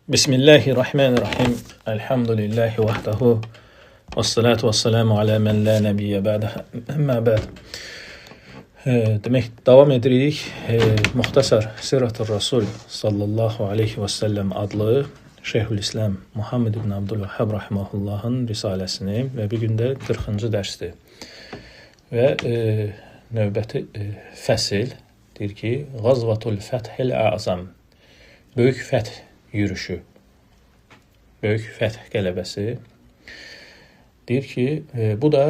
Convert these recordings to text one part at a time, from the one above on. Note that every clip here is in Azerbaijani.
Bismillahirrahmanirrahim. Elhamdülillahi vahdehu. Və salatu və selamu alə mən la nəbiyyə bə'də. Əmmə bə'd. Demək, davam edirik. Muxtasar Sirat-ı Rasul sallallahu aleyhi və səlləm adlı Şeyhülislam Muhammed ibn Abdülvəhhab rahimehullahın risaləsini və bu gün də 40-cı dərsdir. Və növbəti fəsil deyir ki, Ğazvatul Fəthil A'zam. Böyük fəth yürüşü. Böyük fəth qələbəsi. Deyir ki, bu da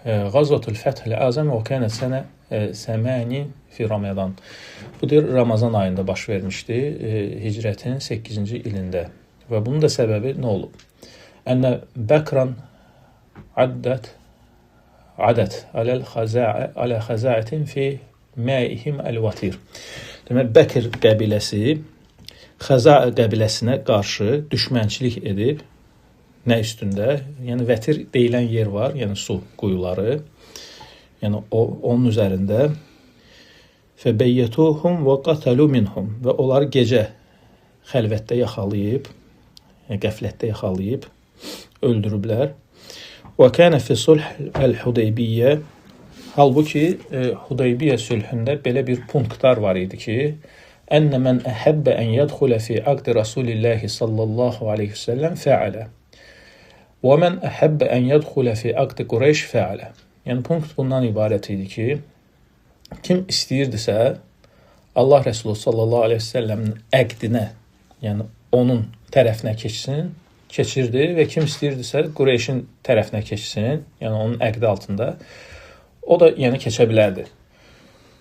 Ğazvatul Fəthil A'zam və kənət sənə səmani fi Ramazan. Bu deyir Ramazan ayında baş vermişdi, hicrətin 8-ci ilində. Və bunun da səbəbi nə olub? Ənə Bəkran addət adət aləl xəzaə alə xəzaətin fi məihim əl-vatir. Demək, Bəkir qəbiləsi Xəza qəbiləsinə qarşı düşmənçilik edib nə üstündə? Yəni Vətir deyilən yer var, yəni su quyuları. Yəni onun üzərində fəbeyyetuhum və qatalu minhum və onları gecə xəlvətdə yaxalayıb, yəni qəflətdə yaxalayıb öldürüblər. Və kana fi sulh el-Hudeybiyyə. Halbuki Hudeybiyyə sülhündə belə bir punktlar var idi ki, enne men ehebbe en yedhule fi akdi Rasulillahi sallallahu aleyhi ve sellem feale. Ve men ehebbe en yedhule fi akdi Qureyş feale. Yəni punkt bundan ibarət idi ki, kim istəyirdisə Allah Resulü sallallahu aleyhi ve sellemin əqdinə, yəni onun tərəfinə keçsin, keçirdi və kim istəyirdisə Qureyşin tərəfinə keçsin, yəni onun əqdi altında, o da yəni keçə bilərdi.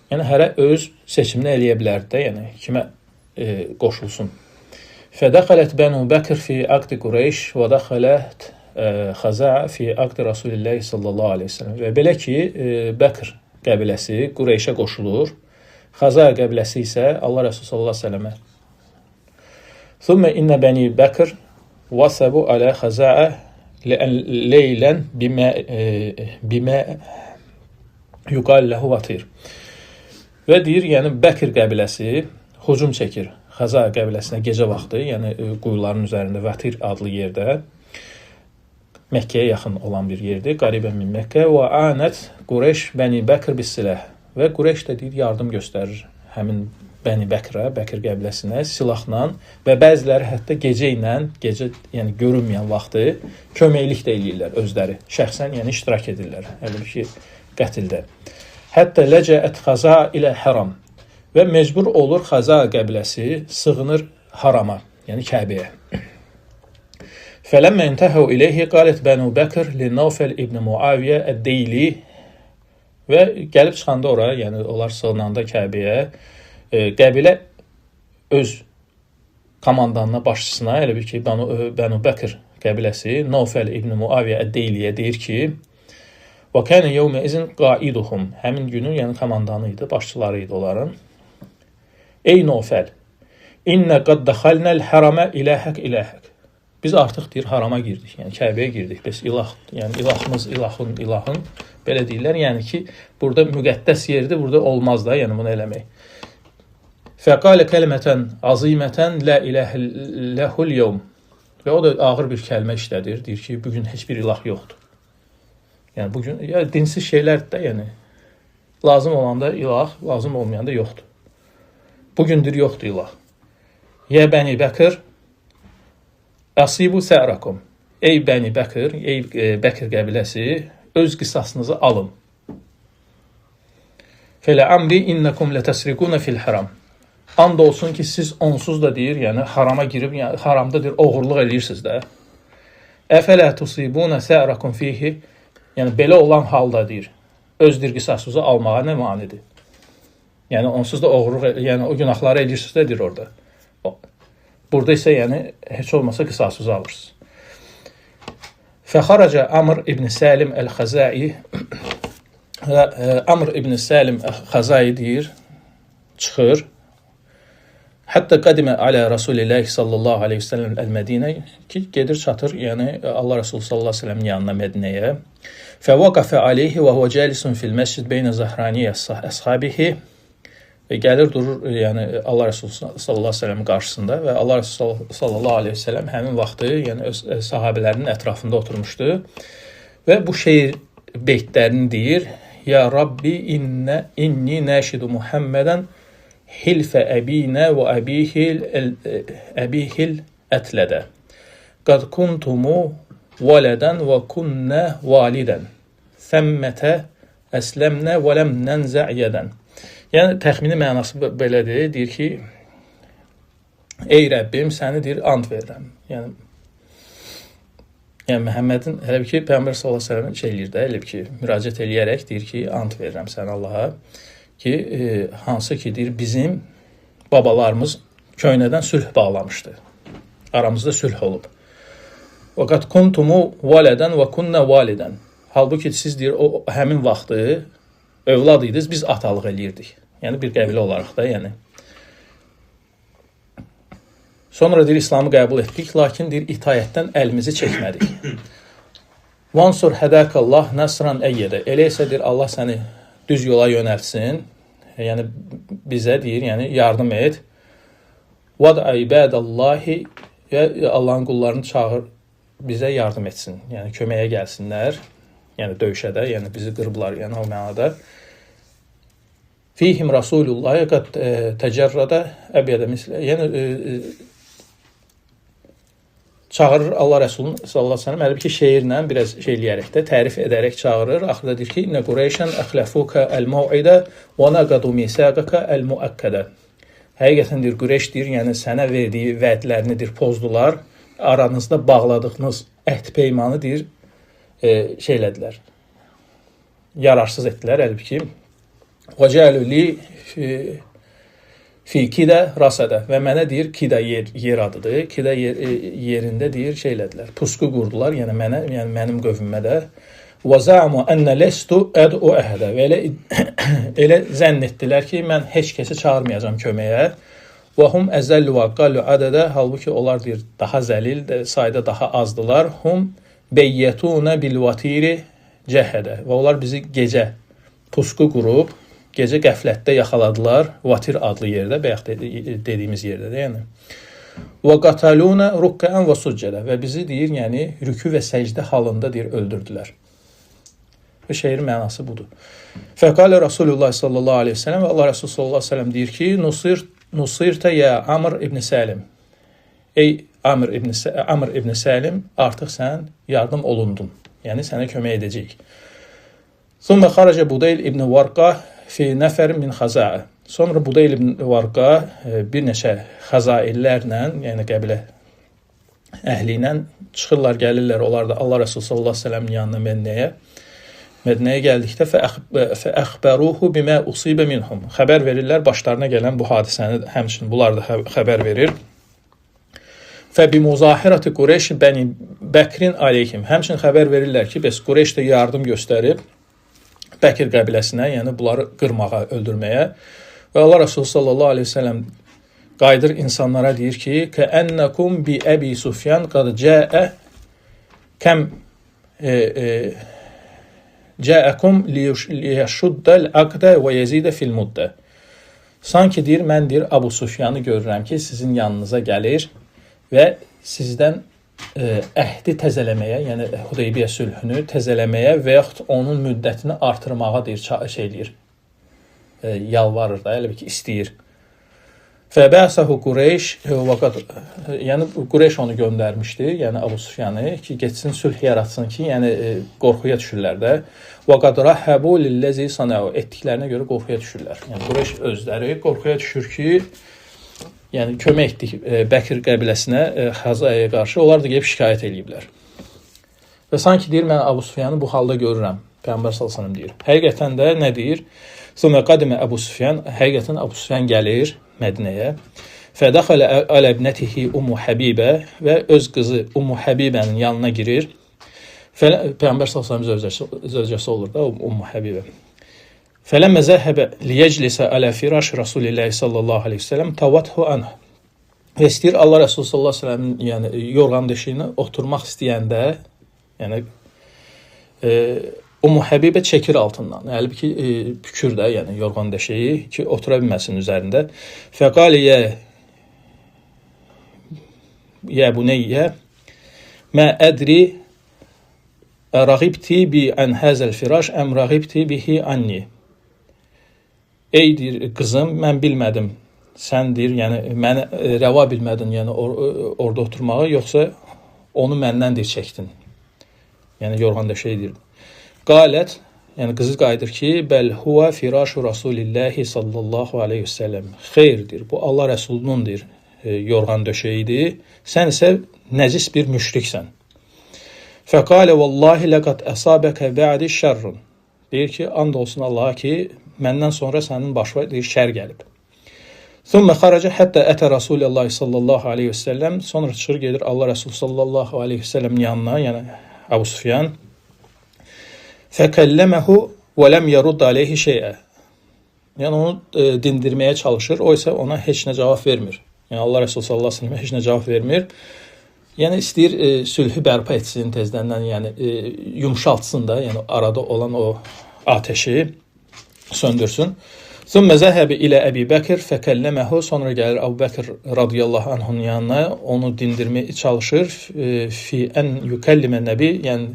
Yəni hərə öz seçimini eləyə bilərdi də, yəni kimə qoşulsun. Fədəxələt Bənu Bəkr fi aqdi Qureyş və dəxələt Xəzaa fi aqdi Rasulillahi sallallahu aleyhi ve sellem. Və belə ki, Bəkr qəbiləsi Qureyşə qoşulur. Xəzaa qəbiləsi isə Allah Resulü sallallahu aleyhi ve sellemə. Thumma inne Bəni Bəkr vasabu alə Xəzaa leylən bimə yuqal lehu vatir. Və deyir, yəni Bəkir qəbiləsi hücum çəkir Xəza qəbiləsinə gecə vaxtı, yəni quyuların üzərində Vətir adlı yerdə, Məkkəyə yaxın olan bir yerdir, qaribən min Məkkə və anət Qureyş Bəni Bəkr bis-silah. Və Qureyş də deyir, yardım göstərir həmin Bəni Bəkrə, Bəkir qəbiləsinə silahla və bəziləri hətta gecə ilə, gecə yəni görünməyən vaxtı köməklik də eləyirlər özləri, şəxsən yəni iştirak edirlər, hələ ki qətldə. Hətta ləcəət Xəza ilə haram və mecbur olur Xəza qəbiləsi sığınır harama, yəni Kəbəyə. Fələmmə intəhəv ileyhi qalət Bənu Bəkr li Navfəl ibn Muaviyə əd-Deyli və gəlib çıxanda ora, yəni onlar sığınanda Kəbəyə, qəbilə öz komandanına, başçısına, elə bil ki, Bənu Bəkr qəbiləsi Navfəl ibn Muaviyə əd-Deyliyə deyir ki, və kənə yevmə izin qaiduhum. Həmin günün, yəni komandanı idi, başçıları idi onların. Ey Nofəl, innə qad dəxalnəl həramə iləhək iləhək. Biz artıq deyir harama girdik, yəni Kəbəyə girdik. Bəs ilah, yəni ilahımız, ilahın, ilahın belə deyirlər. Yəni ki, burada müqəddəs yerdir, burada olmaz da, yəni bunu eləmək. Fəqalə kəlmətən azimətən la iləhə ləhul yevm. Və o da ağır bir kəlmə işlədir. Deyir ki, bugün heç bir ilah yoxdur. Yəni bugün ya dinsiz şeylər də, yəni lazım olanda ilah, lazım olmayanda yoxdur. Bugündür yoxdur ilah. Ya Bəni Bəkr asibu sərakum. Ey Bəni Bəkr, ey Bəkr qəbiləsi, öz qisasınızı alın. Fələ amri innekum letəsrikuna fil haram. And olsun ki, siz onsuz da deyir, yəni harama girib, yəni haramda deyir, oğurluq eləyirsiniz də. Əfələ tusibuna sərakum fihi. Yəni belə olan halda deyir, öz dir qisasınızı almağa nə manidir? Yəni onsuz da oğurluq, yəni o günahları edirsiniz də deyir orada. Burada isə yəni heç olmasa qisasınızı alırsınız. Fəxaraca Amr ibn Səlim əl-Xəzai və Amr ibn Səlim əl-Xəzai deyir, çıxır. Hətta qədimə alə Rasulillahi sallallahu aleyhi ve sellem əl-Mədinə ki, gedir çatır, yəni Allah Resulü sallallahu aleyhi ve sellemin yanına Mədinəyə. Fəvəqəfə aleyhi və huvə cəlisun fil məscid beynə zəhraniyə əshabihi Və gəlir durur, yəni Allah Resulü sallallahu əleyhi və səlləmin qarşısında və Allah Resulü sallallahu əleyhi və səlləm həmin vaxtı, yəni öz sahabelərinin ətrafında oturmuşdu və bu şeir beytlərini deyir: Ya Rabbi inni nəşidu Muhammedən hilfə əbinə və əbihil ətlədə. Qad kuntumu vələdən və kunnə validən. Səmmətə əsləmnə və ləm nənzə yədən. Yəni təxmini mənası belədir. Deyir ki, ey Rəbbim, səni deyir and verirəm. Yəni Məhəmmədin elə bir ki, Peyğəmbər sallallahu əleyhi və səlləm şey eləyir də, elə bir ki, müraciət eləyərək deyir ki, and verirəm sənə Allaha ki, hansı ki deyir bizim babalarımız köynədən sülh bağlamışdı. Aramızda sülh olub. Və qad kuntumu vələdən və kunnə validən. Halbuki siz deyir o həmin vaxtı övlad idiniz, biz atalıq eləyirdik. Yəni bir qəbilə olaraq da, yəni. Sonra deyir İslamı qəbul etdik, lakin deyir itaətdən əlimizi çəkmədik. Vansur hədəkallah nəsran əyyədə. Elə isə deyir Allah səni düz yola yönəltsin. Yəni bizə deyir, yəni yardım et. Vad'a ibadallahi, Allahın qullarını çağır, bizə yardım etsin. Yəni köməyə gəlsinlər. Yəni döyüşə də, yəni bizi qırıblar, yəni o mənada. Fihim Rasulullah qad təcərrədə əbyədə mislə. Yəni çağırır Allah Rəsulunu sallallahu əleyhi və səlləm, elə ki şeirlə biraz şey eləyərək də tərif edərək çağırır. Axırda deyir ki, "İnne Qureyşən əxləfuka el-mau'ida və naqadu misaqaka el-muakkada." Həqiqətən deyir Qureyş deyir, yəni sənə verdiyi vədlərini deyir pozdular. Aranızda bağladığınız əhd peymanı deyir şey elədilər. Yararsız etdilər elə ki. Və cəlu li fi kidə rasada və mənə deyir kidə yer adıdır. Kidə yerində deyir şey elədilər. Pusqu qurdular, yəni mənə, yəni mənim qövmümə də. Və za'mu enne lestu ed'u əhədə. Və elə zənn etdilər ki, mən heç kəsi çağırmayacağam köməyə. Və hum əzəllu və aqallu ədədə. Halbuki onlar deyir daha zəlil, sayda daha azdılar. Hum beyyətuna bil vatiri cəhədə. Və onlar bizi gecə pusqu qurub gecə qəflətdə yaxaladılar Vatir adlı yerdə, bayaq dediyimiz yerdə də, yəni. Və qataluna rukkan və succədə və bizi deyir, yəni rükü və səcdə halında deyir öldürdülər. Və şeirin mənası budur. Fəqalə Rasulullah sallallahu əleyhi və səlləm və Allah Resulü sallallahu əleyhi və səlləm deyir ki, Nusirtə ya Amr ibn Səlim. Ey Amr ibn Səlim, artıq sən yardım olundun. Yəni sənə kömək edəcəyik. Sonra xaraca Budayl ibn Varqa fi nəfər min Xazaə. Sonra Budayl ibn Varqa bir neçə xəzaillərlə, yəni qəbilə əhli ilə çıxırlar, gəlirlər. Onlar da Allah Resulü sallallahu əleyhi və səlləmin yanına Mədinəyə. Mədinəyə gəldikdə fəəxbəruhu bimə usibə minhum. Xəbər verirlər başlarına gələn bu hadisəni, həmçinin bunlar da xəbər verir. Fəbimuzahirəti Qureyş bəni Bəkrin aleyhim. Həmçinin xəbər verirlər ki, bəs Qureyş də yardım göstərib Bəkir qəbiləsinə, yəni bunları qırmağa, öldürməyə. Və Allah Resulü sallallahu əleyhi və səlləm qayıdır insanlara deyir ki, "Kəənləkum bi Əbi Sufyan qad cəə kəm cəəkum liyəşuddəl aqdə və yezidə fil muddə." Sanki deyir, mən deyir Əbu Sufyanı görürəm ki, sizin yanınıza gəlir və sizdən əhdi təzələməyə, yəni Hudeybiyyə sülhünü təzələməyə və yaxud onun müddətini artırmağa deyir, şey eləyir. Yalvarır da, elə bir ki, istəyir. Fəbəsəhu Qureyş, yəni Qureyş onu göndərmişdi, yəni Əbu Sufyanı ki, getsin sülh yaratsın ki, yəni qorxuya düşürlər də. Və qad rahəbu lilləzi sanəu, etdiklərinə görə qorxuya düşürlər. Yəni Qureyş özləri qorxuya düşür ki, yəni kömək etdik Bəkir qəbiləsinə, Xəzaya qarşı, onlar da gəlib şikayət eləyiblər. Və sanki deyir, mən Əbu Sufyanı bu halda görürəm. Peyğəmbər sallallahu əleyhi və səlləm deyir. Həqiqətən də nə deyir? Sonra qadimə Əbu Sufyan, həqiqətən Əbu Sufyan gəlir Mədinəyə. Fədəxələ alə ibnətihi Ummu Həbibə və öz qızı Ummu Həbibənin yanına girir. Peyğəmbər sallallahu əleyhi və səlləm zövcəsi olur da Ummu Həbibə. Fələmmə zəhəbə liyeclisə alə firaş Rasulillahi sallallahu əleyhi və səlləm tavathu anh. Və istəyir Allah Resulü sallallahu əleyhi və səlləmin, yəni yorğan deşiyinə oturmaq istəyəndə, yəni Ummu Həbibə çəkir altından. Halbuki bükür də, yəni yorğan döşəyi ki, otura bilməsin üzərində. Fəqalə ya buneyyə mə ədri rəğibti bi ən həzəl firaş əm rəğibti bihi anni. Ey deyir qızım, mən bilmədim. Sən deyir, yəni məni rəva bilmədin, yəni orada oturmağı, yoxsa onu məndən deyir çəkdin. Yəni yorğan döşəyi deyir. Qalət, yəni qızı qayıdır ki, bəl huve firaşu Rasulillahi sallallahu aleyhi ve sellem. Xeyirdir, bu Allah Rəsulunun deyir, yorğan döşəyidir. Sən isə nəcis bir müşriksən. Fəqalə vallahi ləqad əsabəkə bə'di şərrun. Deyir ki, and olsun Allaha ki, məndən sonra sənin başına deyir, şər gəlib. Thumma xaraca hətta ətə Rasulullah sallallahu aleyhi ve sellem. Sonra çıxır gedir Allah Rəsulü sallallahu aleyhi ve sellemin yanına, yəni Əbu Sufyan. Fəkəlləməhu və ləm yərudd aleyhi şeyə. Yəni onu dindirməyə çalışır, o isə ona heç nə cavab vermir. Yəni Allah Rəsulü sallallahu əleyhi və səlləm heç nə cavab vermir. Yəni istəyir sülhü bərpa etsin tezdəndən, yəni yumşaltsın da, yəni arada olan o atəşi söndürsün. Thumma zəhəbə ilə Əbi Bəkr fəkəlləməhu. Sonra gəlir Əbu Bəkr radiyallahu anhun yanına, onu dindirməyə çalışır. Fi ən yükəllimə nəbi, yəni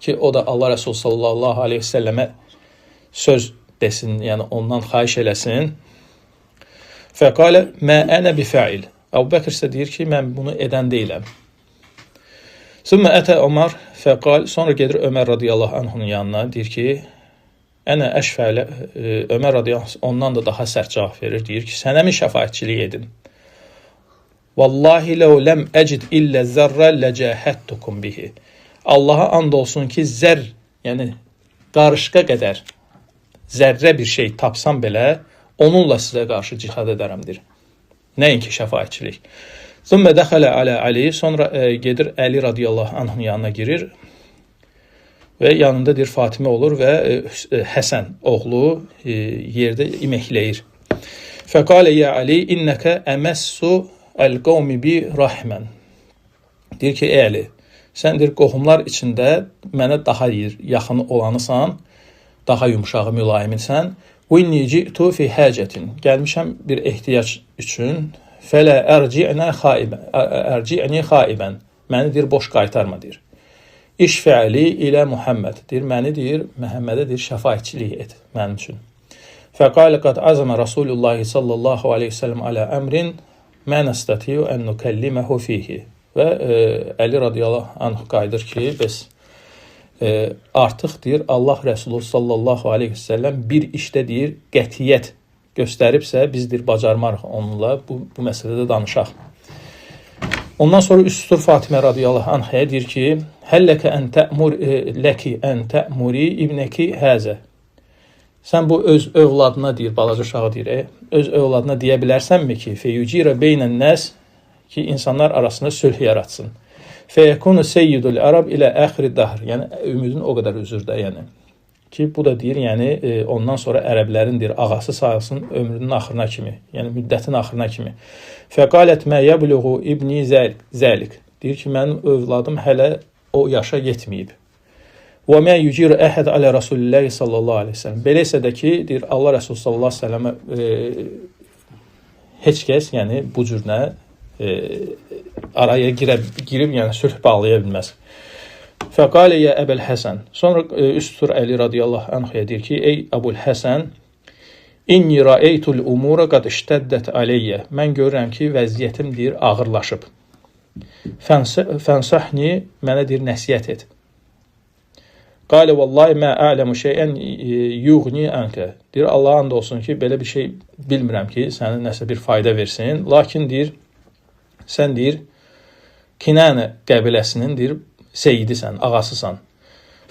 ki o da Allah Rəsulü sallallahu aleyhi və səlləmə söz desin, yəni ondan xahiş eləsin. Fəqalə mə ənə bifəil. Əbu Bəkr isə deyir ki, mən bunu edən deyiləm. Sümmə ətə Ömər fəqal. Sonra gedir Ömər radiyallahu anhunun yanına, deyir ki, ənə əşfələ. Ömər radiyallahu anh ondan da daha sərt cavab verir, deyir ki, sənə mi şəfaətçilik edin? Vallahi ləv ləm əcid illə zərrə ləcəhəttukum bihi. Allaha and olsun ki, zər, yəni qarışqa qədər zərrə bir şey tapsam belə, onunla sizə qarşı cihad edərəm, deyir. Nəinki şəfaətçilik. Thumma dəxələ alə Ali, sonra gedir Əli radiyallahu anhın yanına girir və yanında deyir Fatimə olur və Həsən oğlu yerdə iməkləyir. Fəqalə ya Ali, innəkə əməssu əl-qavmi bi rahmən. Deyir ki, ey Əli, sən deyir qohumlar içində mənə daha yaxın olanısan, daha yumşağı, mülayimisən. Və inni ci'tu fi hacətin. Gəlmişəm bir ehtiyac üçün. Fələ ərci'nə xaibən. Ərci'ni xaibən. Məni deyir boş qaytarma deyir. İşfə'li ilə Muhammed. Deyir məni deyir Məhəmmədə deyir şəfaətçilik et mənim üçün. Fəqalə qad azama Rasulullah sallallahu aleyhi ve sellem alə əmrin mə nəstətiyu ən nükəlliməhu fihi. Və Əli radiyallahu anh qayıdır ki, bəs artıq deyir Allah Rəsulu sallallahu aleyhi ve sellem bir işdə deyir qətiyyət göstəribsə, biz deyir bacarmarıq onunla bu məsələdə danışaq. Ondan sonra üst tutur Fatimə radiyallahu anhaya deyir ki, Həlləkə ən tə'mur ləki ən tə'muri ibnəki həzə. Sən bu öz övladına deyir, balaca uşağı deyir, öz övladına deyə bilərsənmi ki, feyucirə beynən nəs, ki insanlar arasında sülh yaratsın. Feyekunu seyyidul ərəb ilə əxri dahr. Yəni ümidin o qədər üzür də, yəni ki bu da deyir, yəni ondan sonra ərəblərin deyir ağası sayılsın ömrünün axırına kimi, yəni müddətin axırına kimi. Fəqalət mə yəbluğu ibni zəlik. Deyir ki, mənim övladım hələ o yaşa yetməyib. Və mə yuciru əhəd alə Rasulillahi sallallahu əleyhi və səlləm. Belə isə də ki, deyir Allah Rəsulü sallallahu əleyhi və səlləmə heç kəs, yəni bu cür nə araya girib, yəni sülh bağlaya bilməz. Fəqalə ya Əbəl Həsən. Sonra üst tutur Əli radiyallahu anhuya deyir ki, ey Əbul Həsən, inni rəeytul umura qad iştəddət aleyyə. Mən görürəm ki, vəziyyətim deyir ağırlaşıb. Fənsahni, mənə deyir nəsihət et. Qalə vallahi mə a'ləmu şeyən yuğni ənkə. Deyir Allaha and olsun ki, belə bir şey bilmirəm ki, sənə nəsə bir fayda versin. Lakin deyir, sən deyir Kinənə qəbiləsinin deyir seyyidisən, ağasısan.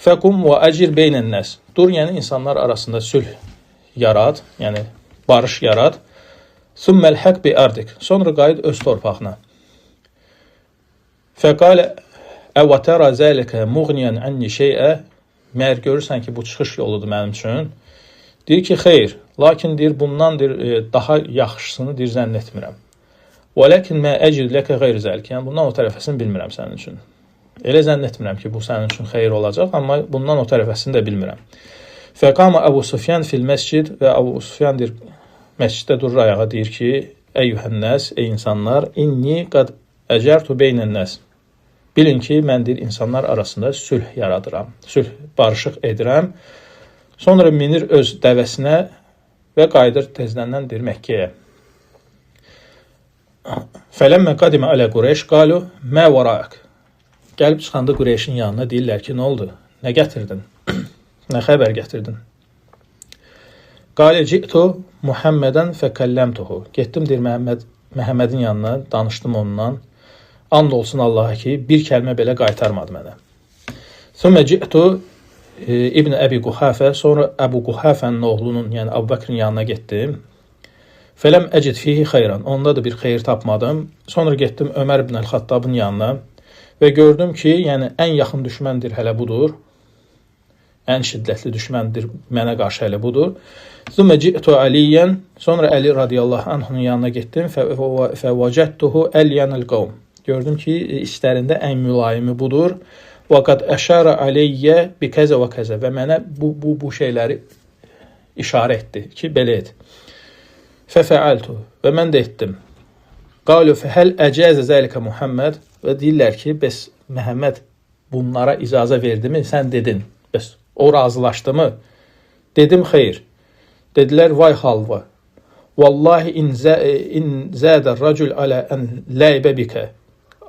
Fəqum və əcir beynən nəs. Dur, yəni insanlar arasında sülh yarat, yəni barış yarat. Summəl həq bi ərdik. Sonra qayıt öz torpağına. Fəqalə əvə tərə zəlikə muğniyan anni şeyə. Məyər görürsən ki, bu çıxış yoludur mənim üçün? Deyir ki, xeyr. Lakin deyir, bundan deyir, daha yaxşısını deyir, zənn etmirəm. Vələkin mə əcid ləkə qeyri zəlik. Yəni bundan o tərəfəsini bilmirəm sənin üçün. Elə zənn etmirəm ki, bu sənin üçün xeyir olacaq, amma bundan o tərəfəsini də bilmirəm. Fəqama Əbu Sufyan fil məscid və Əbu Sufyan deyir, məsciddə durur ayağa, deyir ki, əyyuhənnəs, ey insanlar, inni qad əcərtu beynən-nəs. Bilin ki, mən deyir, insanlar arasında sülh yaradıram, sülh, barışıq edirəm. Sonra minir öz dəvəsinə və qayıdır tezləndən deyir Məkkəyə. Fələmmə qadimə alə Qureyş qalu mə vəraək. Gəlib çıxanda Qureyşin yanına deyirlər ki, nə oldu? Nə gətirdin? Nə xəbər gətirdin? Qalə ci'tu Muhammedən fəkəlləmtuhu. Getdim deyir Məhəmmədin yanına, danışdım ondan. And olsun Allaha ki, bir kəlmə belə qaytarmadı mənə. Sümmə ci'tu İbn Əbi Quhafə, sonra Əbu Quhafənin oğlunun, yəni Əbu Bəkrin yanına getdim. Fələm əcid fihi xeyran. Onda da bir xeyir tapmadım. Sonra getdim Ömər ibn Əl-Xattabın yanına və gördüm ki, yəni ən yaxın düşməndir hələ budur. Ən şiddətli düşməndir mənə qarşı hələ budur. Sümmə ci'tu Aliyyən. Sonra Əli radiyallahu anhunun yanına getdim. Fəvəcədtuhu əlyanəl qavm. Gördüm ki, işlərində ən mülayimi budur. Və qad əşara aleyyə bi kəzə və kəzə və mənə bu şeyləri işarə etdi ki, belə et. Fəfəaltu və mən də etdim. Qalu fəhəl əcəzə zəlikə Muhammed və deyirlər ki, bəs Məhəmməd bunlara icazə verdimi? Sən dedin. Bəs o razılaşdı mı? Dedim xeyr. Dedilər vay halva. Vallahi in zədə racul alə ən ləybə bikə.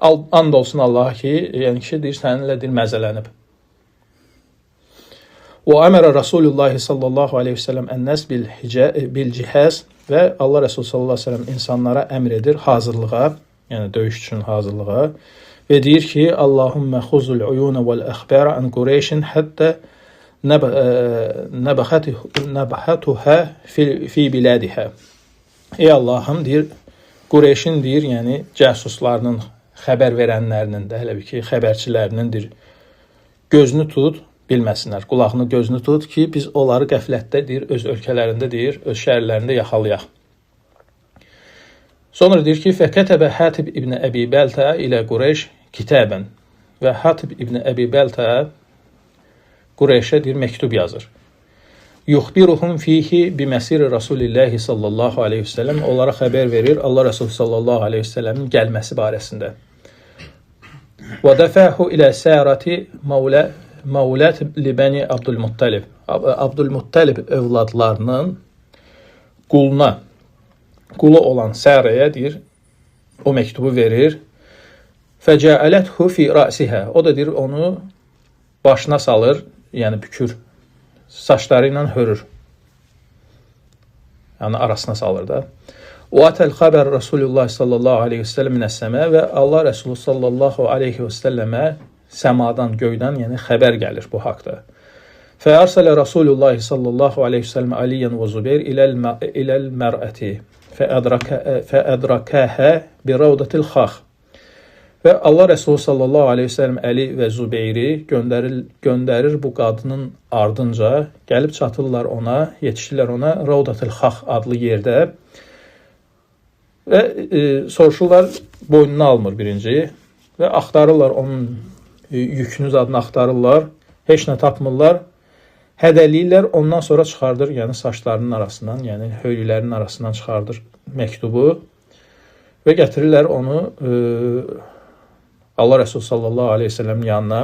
And olsun Allaha ki, yəni kişi deyir, səninlə deyir, məzələnib. Və əmərə Rasulullah sallallahu aleyhi ve sellem ən-nəs bil cihaz və Allah Resulü sallallahu aleyhi ve sellem insanlara əmr edir hazırlığa, yəni döyüş üçün hazırlığa və deyir ki, Allahümmə xuzul uyuna vəl əxbərə an Qureyşin həttə nəbəhətuhə fi biladihə. Ey Allahım, deyir, Qureyşin deyir, yəni cəsuslarının, xəbər verənlərinin də, hələ bir ki, xəbərçilərinin gözünü tut, bilməsinlər, qulağını gözünü tut ki, biz onları qəflətdə deyir, öz ölkələrində deyir, öz şəhərlərində yaxalayaq. Sonra deyir ki, fəkətəbə Hatib ibn Əbi Bəltə ilə Qureyş kitabən və Hatib ibn Əbi Bəltə Qureyşə deyir, məktub yazır. Yuxbiruhum fihi bi məsiri Rasulillahi sallallahu aleyhi ve sellem onlara xəbər verir Allah Resulü sallallahu aleyhi ve sellemin gəlməsi barəsində. Və dəfəhu ilə sərati məvlət li bəni Abdülmuttalib. Abdülmuttalib övladlarının quluna, qulu olan Sərəyə deyir, o məktubu verir. Fəcəaləthu fi rəsihə. O da deyir, onu başına salır, yəni bükür, saçları ilə hörür. Yəni arasına salır da. Və atəl xəbər Rasulullah sallallahu aleyhi və səlləm minəs-səmə və Allah Resulü sallallahu aleyhi və səlləmə səmadan, göydən, yəni xəbər gəlir bu haqda. Fəərsələ Rasulullah sallallahu aleyhi və səlləm Aliyyən və Zubeyr iləl mərəti fəədraəkəhə bi ravdatil xax. Və Allah Resulü sallallahu aleyhi və səlləm Əli və Zubeyri göndərir bu qadının ardınca, gəlib çatırlar ona, yetişirlər ona Ravdatil Xax adlı yerdə və soruşurlar, boynuna almır birinci və axtarırlar onun yükünü zadını axtarırlar, heç nə tapmırlar, hədəliyirlər, ondan sonra çıxardır, yəni saçlarının arasından, yəni höyüklərinin arasından çıxardır məktubu və gətirirlər onu Allah Resulü sallallahu aleyhi ve sellem'in yanına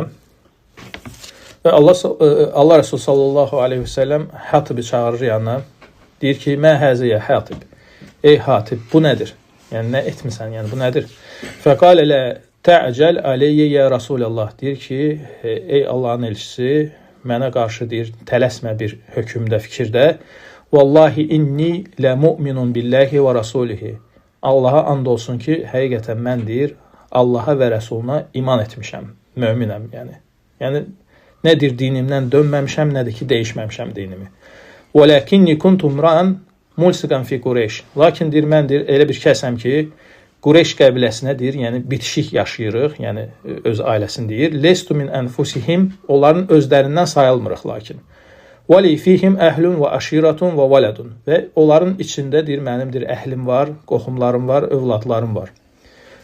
və Allah Resulü sallallahu aleyhi ve sellem Hatibi çağırır yanına. Deyir ki, mə həziyə Hatib. Ey Hatib, bu nədir? Yəni, nə etmisən? Yəni, bu nədir? Fəqalə lə tə'cəl aleyyə ya Rasulallah. Deyir ki, ey Allahın elçisi, mənə qarşı deyir, tələsmə bir hökmdə, fikirdə. Vallahi inni lə mu'minun billahi və rasulihi. Allaha and olsun ki, həqiqətən mən deyir, Allaha və Rəsuluna iman etmişəm, möminəm yəni. Yəni, nədir dinimdən dönməmişəm, nədir ki, dəyişməmişəm dinimi. Vələkinni kuntum ra'an mulsiqan fi Qureyş. Lakin deyir, mən deyir, elə bir kəsəm ki, Qureyş qəbiləsinə deyir, yəni bitişik yaşayırıq, yəni öz ailəsini deyir. Lestu min ənfusihim, onların özlərindən sayılmırıq lakin. Və li fihim əhlun və aşiratun və vələdun. Və onların içində deyir, mənim deyir, əhlim var, qohumlarım var, övladlarım var.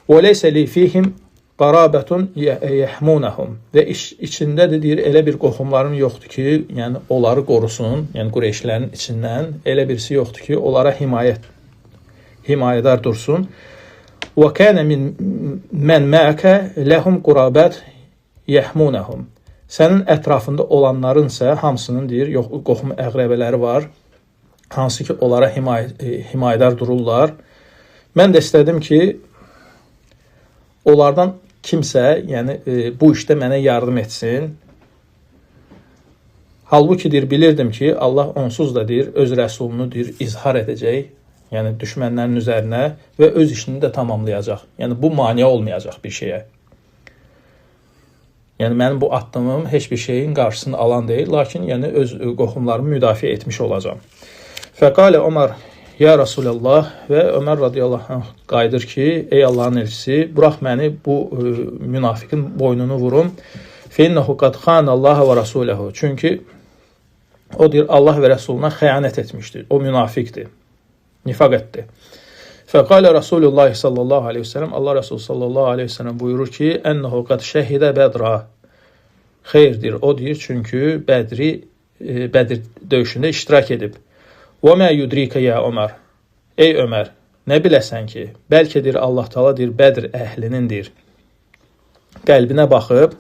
Və leysə li fihim qarabətun yəhmunəhum və içində də deyir elə bir qohumlarım yoxdur ki, yəni onları qorusun, yəni Qureyşlərin içindən elə birisi yoxdur ki, onlara himayədar dursun. Və kana min men ma'aka lehum qurabət yəhmunəhum. Sənin ətrafında olanların isə hamısının deyir, yox, qohum əqrəbələri var, hansı ki onlara himayədar dururlar. Mən də istədim ki, onlardan kimsə, yəni bu işdə mənə yardım etsin. Halbuki deyir, bilirdim ki, Allah onsuz da deyir, öz rəsulunu deyir, izhar edəcək, yəni düşmənlərin üzərinə və öz işini də tamamlayacaq. Yəni bu mane olmayacaq bir şeyə. Yəni mənim bu addımım heç bir şeyin qarşısını alan deyil, lakin yəni öz qohumlarımı müdafiə etmiş olacağam. Fəqalə Ömər ya Rasulallah və Ömər radiyallahu anh qayıdır ki, ey Allahın elçisi, bırax məni bu münafiqin boynunu vurum. Feinnehu qad xanallaha və rasuləhu. Çünki o deyir, Allah və Rəsuluna xəyanət etmişdir. O münafiqdir. Nifaq etdi. Fəqalə Rasulullah sallallahu aleyhi ve sellem, Allah Resulü sallallahu aleyhi ve sellem buyurur ki, ennehu qad şəhidə bədra. Xeyirdir, o deyir, çünki Bədir döyüşündə iştirak edib. Və mə yudrikə ya Ömər. Ey Ömər, nə biləsən ki, bəlkə deyir, Allah Taala deyir, Bədir əhlinin deyir, qəlbinə baxıb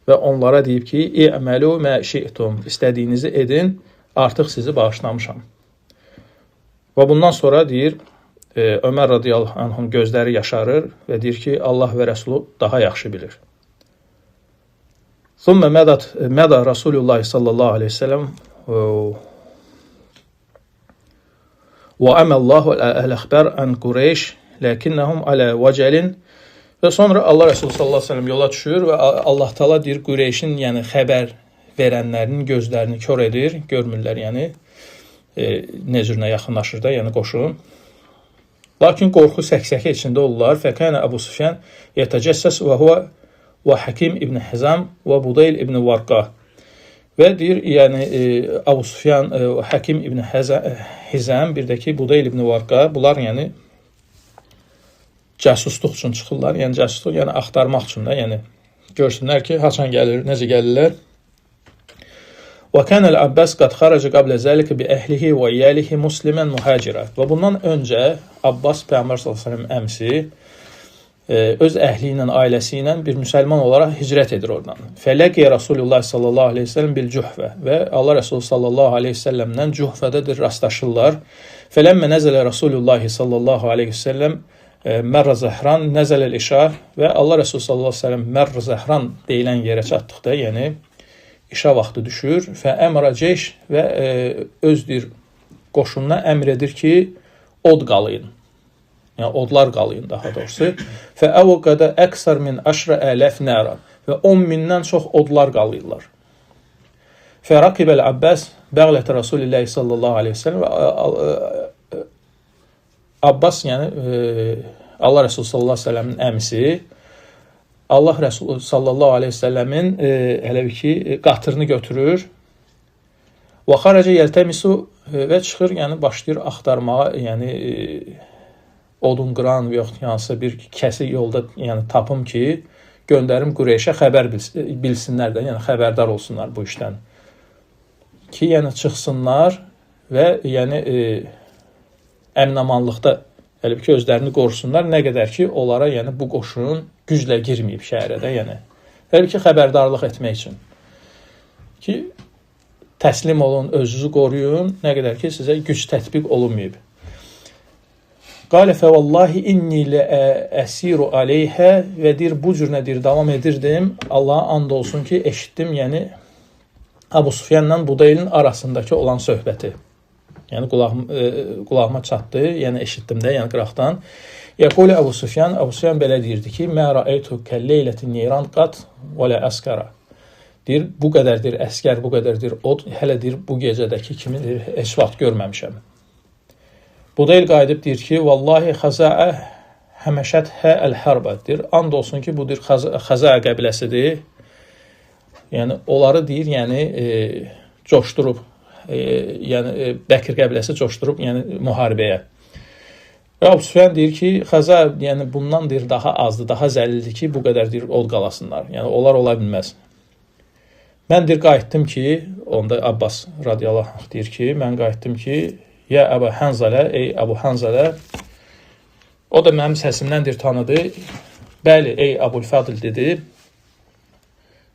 və onlara deyib ki, İ'məlu mə şi'tum, istədiyinizi edin, artıq sizi bağışlamışam. Və bundan sonra deyir, Ömər radiyallahu anhın gözləri yaşarır və deyir ki, Allah və Rəsulu daha yaxşı bilir. Thumma məda Rasulullah sallallahu aleyhi ve sellem və əməllahu əl-əxbər ən Qureyş ləkinnəhum alə vəcəlin. Və sonra Allah Rəsulü sallallahu aleyhi ve sellem yola düşür və Allah Taala deyir, Qureyşin yəni xəbər verənlərinin gözlərini kör edir, görmürlər yəni nə cürünə yaxınlaşır da, yəni qoşun. Lakin qorxu səksəkə içində olurlar. Fəkənə Əbu Sufyan yetəcəssəs və huvə və Həkim ibn Hizam və Budayl ibn Varqa. Və deyir, yəni Əbu Sufyan, Həkim ibn Hizam, bir də ki Budayl ibn Varqa, bunlar yəni cəsusluq üçün çıxırlar. Yəni cəsusluq, yəni axtarmaq üçün də, yəni görsünlər ki, haçan gəlir, necə gəlirlər. Və kənəl Abbas qad xaraca qablə zəlikə bi əhlihi və iyəlihi muslimən muhacirə. Və bundan öncə Abbas Peyğəmbər sallallahu əleyhi və səlləm əmsi öz əhli ilə, ailəsi ilə bir müsəlman olaraq hicrət edir oradan. Fələqiyə Rasulullah sallallahu əleyhi və səlləm bil Cuhfə və Allah Rəsulü sallallahu əleyhi və səlləmlə Cuhfədədir rastlaşırlar. Fələmmə nəzələ Rasulullah sallallahu əleyhi və səlləm Mərrə Zəhran nəzələl işa və Allah Rəsulü sallallahu əleyhi və səlləm Mərrə Zəhran deyilən yerə çatdıqda, yəni işa vaxtı düşür. Fəəmrə ceyş və öz deyir, qoşununa əmr edir ki, od qalayın. Yəni odlar qalayın daha doğrusu. Fəəvqədə əksər min əşrə ələf nəra və 10 mindən çox odlar qalayırlar. Fərəqibəl Abbas bəğlətə Rasulillah sallallahu aleyhi ve sellem və Abbas, yəni Allah Rəsulü sallallahu aleyhi ve sellemin əmisi, Allah Rəsulü sallallahu aleyhi ve sellemin elə bir ki, qatırını götürür. Və xarəcə yəltəmisu və çıxır, yəni başlayır axtarmağa, yəni odun qıran və yoxud hansısa bir kəsi yolda yəni tapım ki, göndərim Qureyşə xəbər bilsinlər də, yəni xəbərdar olsunlar bu işdən. Ki, yəni çıxsınlar və yəni əminamanlıqda elə bir ki, özlərini qorusunlar, nə qədər ki, onlara yəni bu qoşunun güclə girməyib şəhərə də, yəni. Elə bir ki, xəbərdarlıq etmək üçün. Ki, təslim olun, özünüzü qoruyun, nə qədər ki, sizə güc tətbiq olunmayıb. Qalə fəvallahi inni ləəsiru aleyhə və deyir, bu cür nə deyir, davam edirdim. Allaha and olsun ki, eşitdim, yəni Əbu Sufyanla Budaylin arasındakı olan söhbəti. Yəni qulağıma çatdı, yəni eşitdim də, yəni qıraqdan. Yəqulu Əbu Sufyan, Əbu Sufyan belə deyirdi ki, mə rəeytu kəlleylətin neyran qat və lə əskara. Deyir, bu qədər deyir, əskər, bu qədər deyir, od, hələ deyir, bu gecədəki kimi deyir, heç vaxt görməmişəm. Budayl qayıdıb deyir ki, vallahi xəzəə həməşəthə əl-hərbə. Deyir, and olsun ki, bu deyir, xəzəə qəbiləsidir. Yəni, onları deyir, yəni coşdurub, yəni Bəkir qəbiləsi coşdurub, yəni müharibəyə. Və Əbu Süfyan deyir ki, xəza, yəni bundan deyir daha azdır, daha zəlildir ki, bu qədər deyir od qalasınlar. Yəni onlar ola bilməz. Mən deyir qayıtdım ki, onda Abbas radiyallahu anh deyir ki, mən qayıtdım ki, ya Əbu Hanzalə, ey Əbu Hanzalə. O da mənim səsimdən deyir tanıdı. Bəli, ey Əbul Fadl dedi.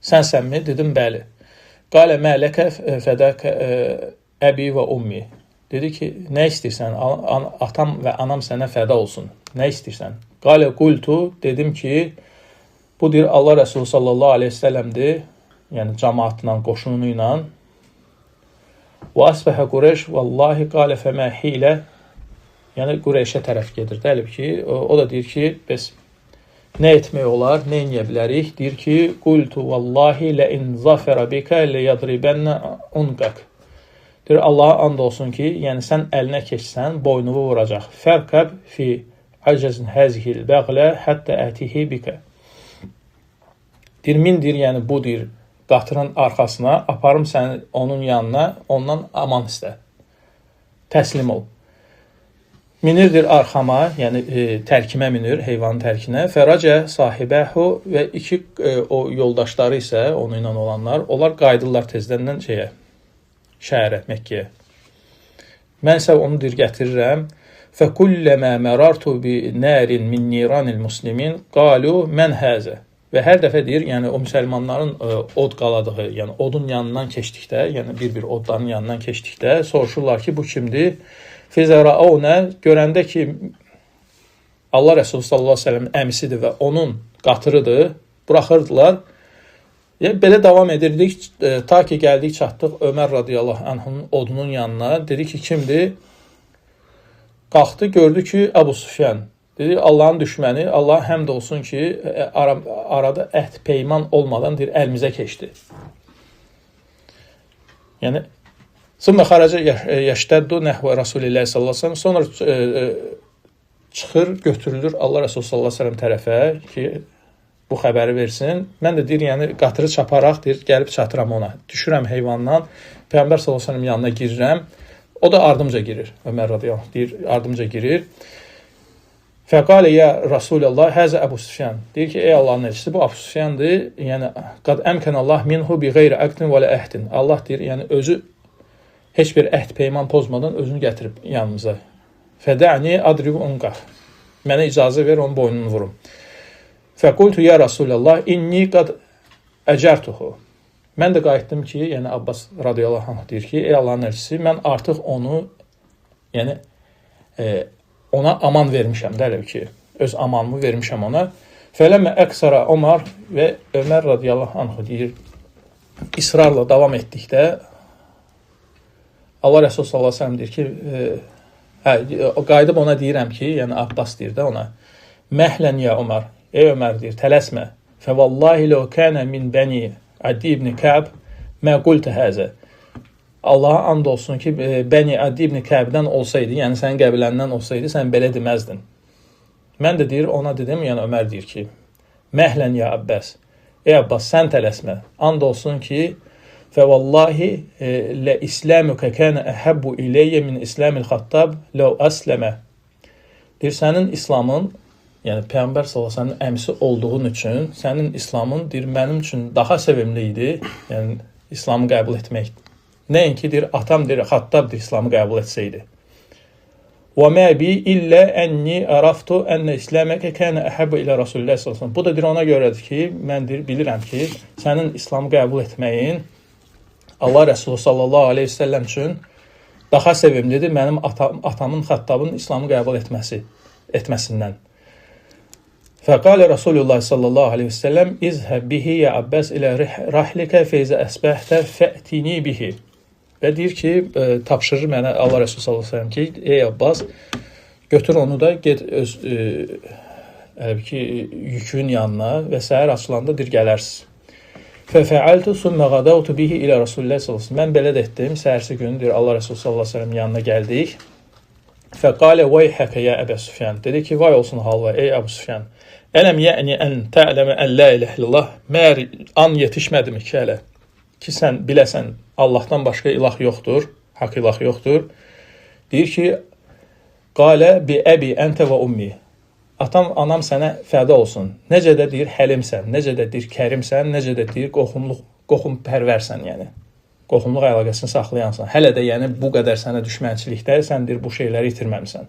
Sənsənmi? Dedim, bəli. Qalə mə ləkə fədəkə əbi və ummi. Dedi ki, nə istəyirsən? Atam və anam sənə fəda olsun. Nə istəyirsən? Qalə qultu, dedim ki, bu deyir Allah Rəsulü sallallahu aleyhi ve səlləmdir. Yəni cəmaatla, qoşunu ilə. Və asbəhə Qureyş vallahi qalə fəmə hilə. Yəni Qureyşə tərəf gedir. Dəlib ki, o da deyir ki, bəs nə etmək olar, nə edə bilərik? Deyir ki, qultu vallahi la in zafara bika la yadribənə unqak. Deyir, Allaha and olsun ki, yəni sən əlinə keçsən, boynunu vuracaq. Fərqəb fi acəzin həzihil bəğlə həttə ətihi bikə. Deyir, min deyir, yəni bu deyir, qatırın arxasına, aparım səni onun yanına, ondan aman istə. Təslim ol. Minirdir arxama, yəni tərkimə minir, heyvanın tərkinə. Fəracə sahibəhu və iki o yoldaşları isə, onunla olanlar, onlar qayıdırlar tezdəndən şeyə, şəhərə, Məkkəyə. Mən isə onu deyir, gətirirəm. Fəkulləmə mərartu bi nərin min niranil muslimin qalu mən həzə. Və hər dəfə deyir, yəni o müsəlmanların od qaladığı, yəni odun yanından keçdikdə, yəni bir-bir odların yanından keçdikdə soruşurlar ki, bu kimdir? Fizərəonə görəndə ki, Allah Rəsulü sallallahu əleyhi və səlləmin əmisidir və onun qatırıdır, buraxırdılar. Yəni, belə davam edirdik, ta ki gəldik, çatdıq Ömər radiyallahu anhunun odunun yanına. Dedi ki, kimdir? Qalxdı, gördü ki, Əbu Süfyan. Dedi, Allahın düşməni, Allah həmd olsun ki, arada əhd peyman olmadan deyir, əlimizə keçdi. Yəni, Sümmə xaracə yəştəddu nəhvə Rasulillah sallallahu əleyhi və səlləm. Sonra çıxır, götürülür Allah Rəsulü sallallahu əleyhi və səlləm tərəfə ki, bu xəbəri versin. Mən də deyir, yəni qatırı çaparaq deyir, gəlib çatıram ona. Düşürəm heyvandan. Peyğəmbər sallallahu əleyhi və səlləm yanına girirəm. O da ardımca girir. Ömər radiyallahu anh deyir, ardımca girir. Fəqalə ya Rasulullah həzə Əbu Süfyan. Deyir ki, ey Allahın elçisi, bu Əbu Süfyandır. Yəni qad əmkənəllah minhu bi qeyri aqdin və la əhdin. Allah deyir, yəni özü heç bir əhd peyman pozmadan özünü gətirib yanımıza. Fədəni adribu unqah. Mənə icazə ver, onun boynunu vurum. Fəqultu ya Rasulullah inni qad əcərtuhu. Mən də qayıtdım ki, yəni Abbas radiyallahu anh deyir ki, ey Allahın elçisi, mən artıq onu, yəni ona aman vermişəm də elə ki, öz amanımı vermişəm ona. Fələmə əksara Ömər və Ömər radiyallahu anh deyir, israrla davam etdikdə Allah Rəsulü sallallahu əleyhi və səlləm deyir ki, qayıdıb ona deyirəm ki, yəni Abbas deyir də ona, məhlən ya Ömər, ey Ömər deyir, tələsmə. Fəvallahi ləv kənə min bəni Adi ibn Kəb mə qultə həzə. Allaha and olsun ki, Bəni Adi ibn Kəbdən olsaydı, yəni sənin qəbiləndən olsaydı, sən belə deməzdin. Mən də deyir, ona dedim, yəni Ömər deyir ki, məhlən ya Abbas, ey Abbas, sən tələsmə. And olsun ki, fəvallahi lə islamukə kənə əhəbbu iləyyə min islamil xattab ləv əsləmə. Deyir, sənin İslamın, yəni Peyğəmbər sallallahu əleyhi və səlləmin əmisi olduğun üçün, sənin İslamın deyir, mənim üçün daha sevimli idi, yəni İslamı qəbul etmək. Nəinki deyir, atam deyir, Xattab deyir, İslamı qəbul etsəydi. Və mə bi illə ənni əraftu ənə islaməkə kənə əhəbbə ilə Rasulullah sallallahu əleyhi və səlləm. Bu da deyir, ona görədir ki, mən deyir, bilirəm ki, sənin İslamı qəbul etməyin Allah Rəsulü sallallahu əleyhi və səlləm üçün daha sevimlidir mənim atamın Xattabın İslamı qəbul etməsindən. Fəqalə Rasulullah sallallahu aleyhi və səlləm izhəb bihi ya Abbas ilə rahlikə feyzə əsbəhtə fə'tini bihi. Və deyir ki, tapşırır mənə Allah Rəsulü sallallahu aleyhi və səlləm ki, ey Abbas, götür onu da, get öz yükün yanına və səhər açılanda deyir, gələrsiz. Fəfəaltu sümmə qadavtu bihi ilə Rasulullah sallallahu aleyhi və səlləm. Mən belə də etdim, səhərsi gün deyir, Allah Rəsulü sallallahu aleyhi və səlləm yanına gəldik. Fəqalə vayhəkə ya Əbə Süfyan. Dedi ki, vay olsun halva, ey Əbu Süfyan. Ələm yə'ni ən tə'ləmə ən la ilahe illallah. Məyər an yetişmədimi ki hələ? Ki sən biləsən Allahdan başqa ilah yoxdur, haqq ilah yoxdur. Deyir ki, Qalə bi əbi əntə və ummi. Atam, anam sənə fəda olsun. Necə də deyir həlimsən, necə də deyir kərimsən, necə də deyir qohumluq, qohumpərvərsən, yəni. Qohumluq əlaqəsini saxlayansan. Hələ də yəni bu qədər sənə düşmənçilikdə sən deyir bu şeyləri itirməmisən.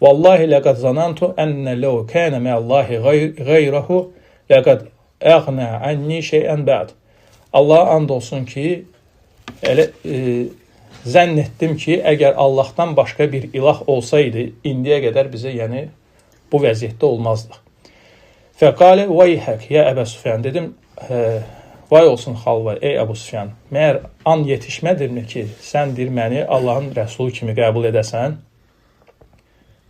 Vallahi ləqad zanantu enne lev kana me'allahi gayruhu ləqad əğnə anni şey'ən ba'd. Allaha and olsun ki, elə zənn etdim ki, əgər Allahdan başqa bir ilah olsaydı, indiyə qədər bizə yəni bu vəziyyətdə olmazdıq. Fəqalə vayhək ya Əbə Sufyan, dedim, vay olsun xalva, ey Əbu Sufyan, məyər an yetişmədirmi ki, sən deyir məni Allahın rəsulu kimi qəbul edəsən?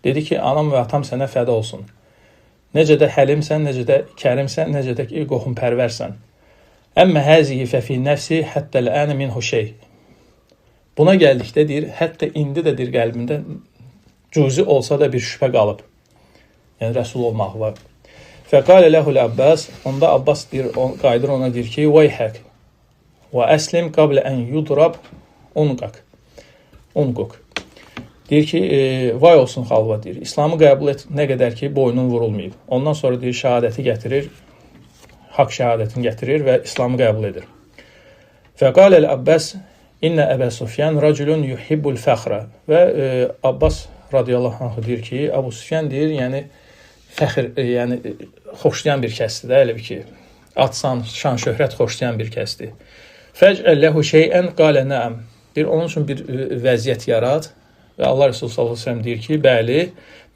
Dedi ki, anam və atam sənə fəda olsun. Necə də həlimsən, necə də kərimsən, necə də ki, qohumpərvərsən. Əmmə həzihi fəfi nəfsi həttəl-ənə minhu şey. Buna gəldikdə deyir, hətta indi də deyir qəlbimdə cüzi olsa da bir şübhə qalıb. Yəni rəsul olmaq var. Fəqalə ləhul Abbas, onda Abbas deyir, qayıdır ona deyir ki, vayhək və əslim qablə ən yudrab unqaq. Unquq. Deyir ki, vay olsun xalva deyir. İslamı qəbul et nə qədər ki boynun vurulmayıb. Ondan sonra deyir şəhadəti gətirir, haqq şəhadətini gətirir və İslamı qəbul edir. Fəqaləl Abbas İnnə Əbə Sufyan rəculun yuhibbul fəxrə və Abbas radiyallahu anh deyir ki, Əbu Sufyan deyir, yəni fəxr, yəni xoşlayan bir kəsdir də, elə bir ki, ad-san, şan, şöhrət xoşlayan bir kəsdir. Fəcəlləhu şeyən qalə nəəm. Deyir, onun üçün bir vəziyyət yarat və Allah Resulü sallallahu əleyhi və səlləm deyir ki, bəli,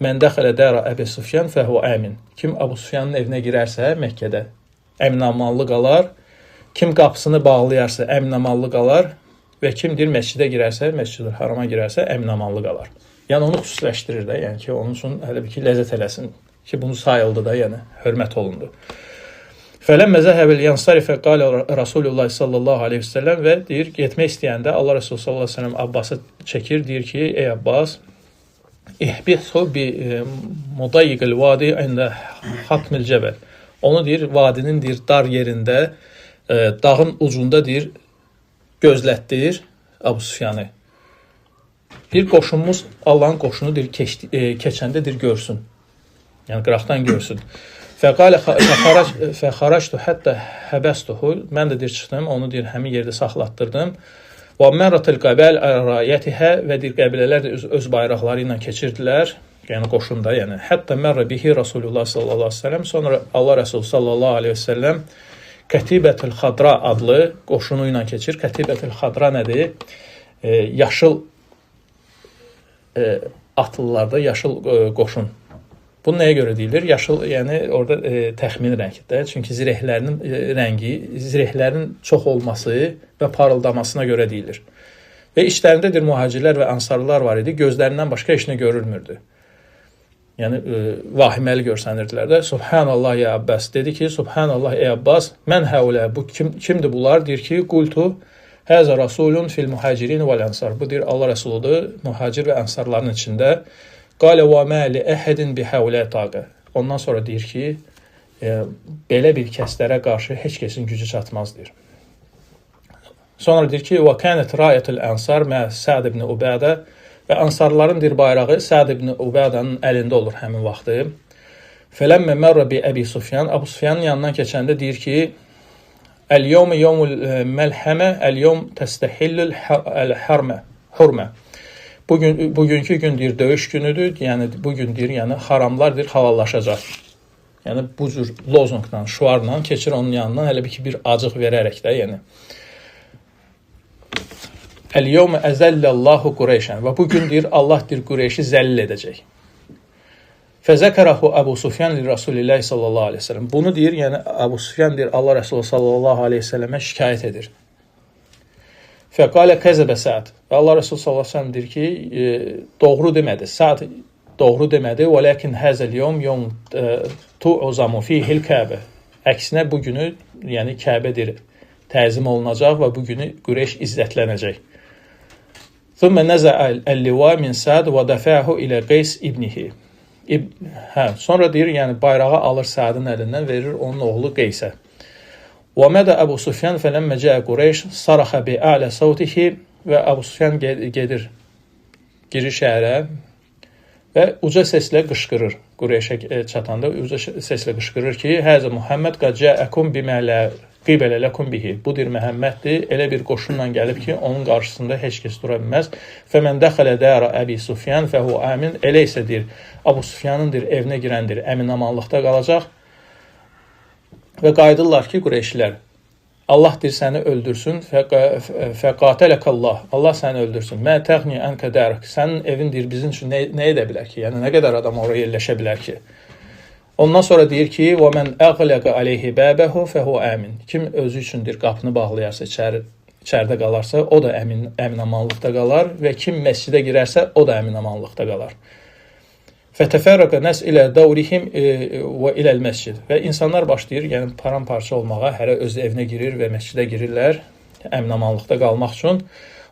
mən dəxələ dara Əbi Sufyan fəhvə əmin. Kim Əbu Sufyanın evinə girərsə Məkkədə əminamanlı qalar. Kim qapısını bağlayarsa əminamanlı qalar. Və kim deyir məscidə girərsə, Məscid-ül Harama girərsə əminamanlı qalar. Yəni onu xüsusiləşdirir də, yəni ki, onun üçün hələ bir ki ləzzət eləsin ki, bunu sayıldı da, yəni hörmət olundu. Fələmmə zəhəbəl yansarifə qalə Rasulullah sallallahu əleyhi və səlləm və deyir getmək istəyəndə Allah Resulü sallallahu əleyhi və səlləm Abbası çəkir, deyir ki, ey Abbas, ihbithu bi mudayyiqil vadi ində xatmil cəbəl. Onu deyir vadinin deyir dar yerində, dağın ucunda deyir gözlətdir Əbu Sufyanı. Bir qoşunumuz Allahın qoşunu deyir keçəndə deyir görsün. Yəni qıraqdan görsün. Fəqalə fəxaractu hətta həbəstuhu. Mən də deyir çıxdım, onu deyir həmin yerdə saxlatdırdım. Və mərratil qəbəl rayətihə və deyir qəbilələr də öz bayraqları ilə keçirdilər. Yəni qoşunda, yəni hətta mərrə bihi Rasulullah sallallahu əleyhi və səlləm. Sonra Allah Resulü sallallahu əleyhi və səlləm Kətibətül Xadra adlı qoşunu ilə keçir. Kətibətül Xadra nədir? Yaşıl atlılarda yaşıl qoşun. Bu nəyə görə deyilir? Yaşıl, yəni orada təxmini rəngdir. Çünki zirehlərinin rəngi, zirehlərin çox olması və parıldamasına görə deyilir. Və içlərindədir mühacirlər və ansarlar var idi. Gözlərindən başqa heç nə görünmürdü. Yəni vahiməli görsənirdilər də. Subhanallah ya Abbas dedi ki, Subhanallah ey Abbas, mən həulə bu kimdir bunlar? Deyir ki, qultu həzə rasulun fil muhacirin vəl ansar. Bu deyir Allah Rəsuludur mühacir və ənsarların içində. Qalə və mə li əhədin bi həulə taqə. Ondan sonra deyir ki, belə bir kəslərə qarşı heç kəsin gücü çatmaz deyir. Sonra deyir ki, və kanət rayətul ənsar mə Səd ibn Ubədə. Və ansarların deyir bayrağı Səd ibn Ubədanın əlində olur həmin vaxtı. Fələmmə mərrə bi Əbi Sufyan, Əbu Sufyanın yanından keçəndə deyir ki, Əl-yevmü yevmul məlhəmə, əl-yevm təstəhillül hərmə, hurmə. Bugünkü gün deyir döyüş günüdür, yəni bu gün deyir, yəni haramlar deyir halallaşacaq. Yəni bu cür lozunqla, şüarla keçir onun yanından, hələ bir ki bir acıq verərək də, yəni. Əl-yevmə əzəllallahu Qureyşən və bu gün deyir Allah deyir Qureyşi zəllil edəcək. Fəzəkərahu Əbu Sufyan li Rasulillahi sallallahu əleyhi və səlləm. Bunu deyir, yəni Əbu Sufyan deyir Allah Resulü sallallahu əleyhi və səlləmə şikayət edir. Fəqalə kəzəbə Sa'd. Və Allah Resulü sallallahu əleyhi və səlləm deyir ki, doğru demədi. Sa'd doğru demədi. Və lakin həzəl yevm yevm tu'zamu fihil Kəbə. Əksinə bu günü, yəni Kəbə deyir təzim olunacaq və bu günü Qureyş izzətlənəcək. Thumma nəzəə əl-liva min Sa'd və dəfəhu ilə Qeys ibnihi. Sonra deyir, yəni bayrağı alır Sa'dın əlindən, verir onun oğlu Qeysə. Və mədə Əbu Sufyan fələmmə cəə Qureyş saraxa bi a'lə savtihi və Əbu Sufyan gedir, girir şəhərə Və uca səslə qışqırır. Qureyşə çatanda uca səslə qışqırır ki, Həzə Muhammed qad cəəkum bimə la qibələ ləkum bihi. Bu dir Məhəmməddir. Elə bir qoşunla gəlib ki, onun qarşısında heç kəs dura bilməz. Fəmən dəxələ dara Əbi Sufyan fəhu amin. Elə isə deyir, Əbu Sufyanındır, evinə girəndir, əmin-amanlıqda qalacaq. Və qayıdırlar ki, Qureyşlər, Allah deyir səni öldürsün, fəqatələkallah, Allah səni öldürsün. Mə təğni ənkə dərk, sənin evin deyir bizim üçün nə edə bilər ki? Yəni nə qədər adam oraya yerləşə bilər ki? Ondan sonra deyir ki, və mən əğləqə aleyhi bəbəhu fəhu əmin. Kim özü üçün deyir qapını bağlayarsa, içəridə qalarsa, o da əmin-amanlıqda qalar və kim məscidə girərsə, o da əmin-amanlıqda qalar. Fətəfərrəqə nəs ilə davrihim və iləl məscid. Və insanlar başlayır, yəni paramparça olmağa, hərə öz evinə girir və məscidə girirlər əmin-amanlıqda qalmaq üçün.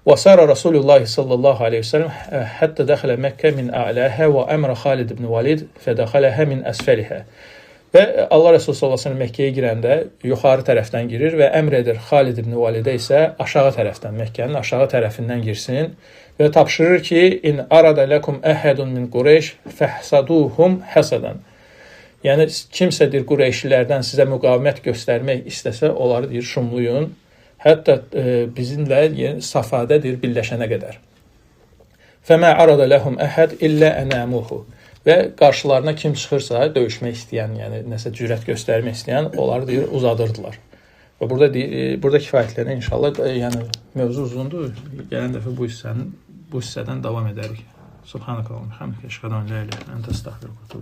Və sara Rasulullah sallallahu aleyhi və səlləm hətta dəxələ Məkkə min a'ləhə və əmrə Xalid ibn Valid fədəxələhə min əsfəlihə. Və Allah Resulü sallallahu aleyhi və səlləm Məkkəyə girəndə yuxarı tərəfdən girir və əmr edir Xalid ibn Validə isə aşağı tərəfdən, Məkkənin aşağı tərəfindən girsin və tapşırır ki, in arada ləkum əhədun min Qureyş fəhsaduhum həsədən. Yəni kimsə deyir Qureyşlilərdən sizə müqavimət göstərmək istəsə, onları deyir şumluyun. Hətta bizimlə yəni, Safada deyir birləşənə qədər. Fəmə arada ləhum əhəd illə ənəmuhu. Və qarşılarına kim çıxırsa, döyüşmək istəyən, yəni nəsə cürət göstərmək istəyən, onları deyir uzadırdılar. Və burada burada kifayətlənir inşallah. Yəni mövzu uzundur. Gələn dəfə bu hissədən davam edərik. Subhanakallahumma hamdika, əşhədu ən la ilahe illə ente, əstəğfiruke.